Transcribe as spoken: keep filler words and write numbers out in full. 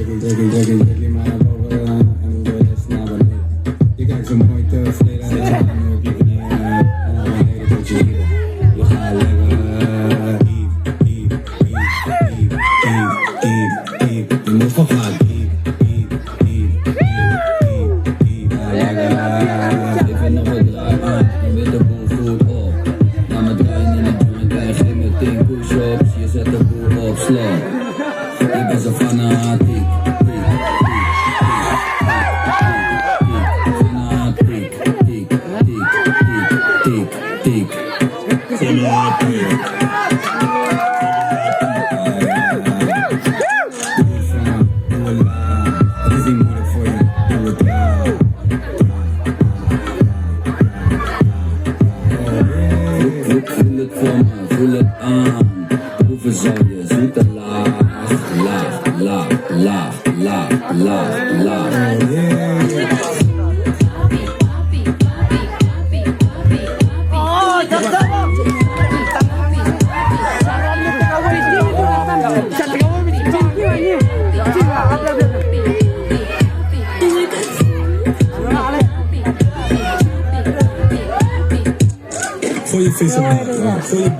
Drag, drag, drag, drag, drag, my bubble, I'm gonna snap it. You got some point to play that. I know people need that. I don't want to hear the pictures either. You high level. Eve, Eve, Eve, Eve, Eve, Eve, Eve. You move for hot. Eve, Eve, Eve, Eve, Eve, Eve. High level. Even though I got, uh, I'm with the boo food up. I'm a guy in the joint, I hit my thing, push ups, yes, at the boo up, slow. Dit is een fanatic. Fanatic. Tik, tik, tik, tik, tik. Fanatic. Look, look, feel it for me, feel it on. Hoeveel zou je zoete lach, lach, lach, lach, lach, lach, lach. Throw your face up in the air. Throw your